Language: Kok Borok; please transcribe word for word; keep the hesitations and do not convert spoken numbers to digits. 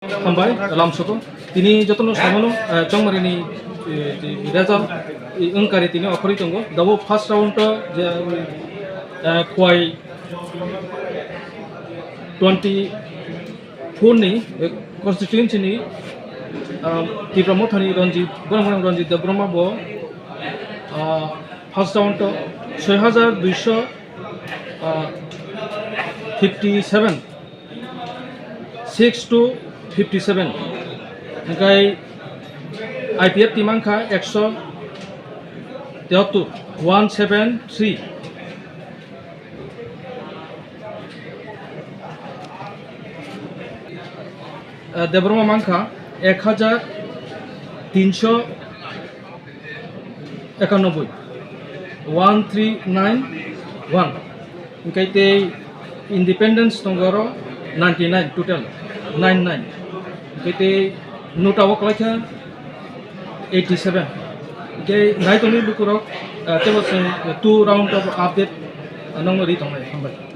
Hambai, lamsoko. Tini jotono samano, eh, chongmarini, eh, result, eh, wngkari tini okhorwi tongo. Dabo first round o je, eh, Khowai twenty four ni, eh, constituency ni, ah, Tipra Mothani Ranjit, Boromani Ranjit Debbarma bo, ah, first round o soi hajar duiso, ah, fifty seven, six to fifty seven. Hingkai I P F T mankha ekso tiyattur, one seven three. Ah, Debbarma mankha ek hajar tinso ekanoboi, one three nine one. Hingkai tei independence tongo oro ninety nine, total nine nine. Hingkai tei nota o kwlaikha eighty seven. Hingkai nai tongni bukurok, ah, tebo chwng two round of update, ah, nongno ri tongnai. Hambai.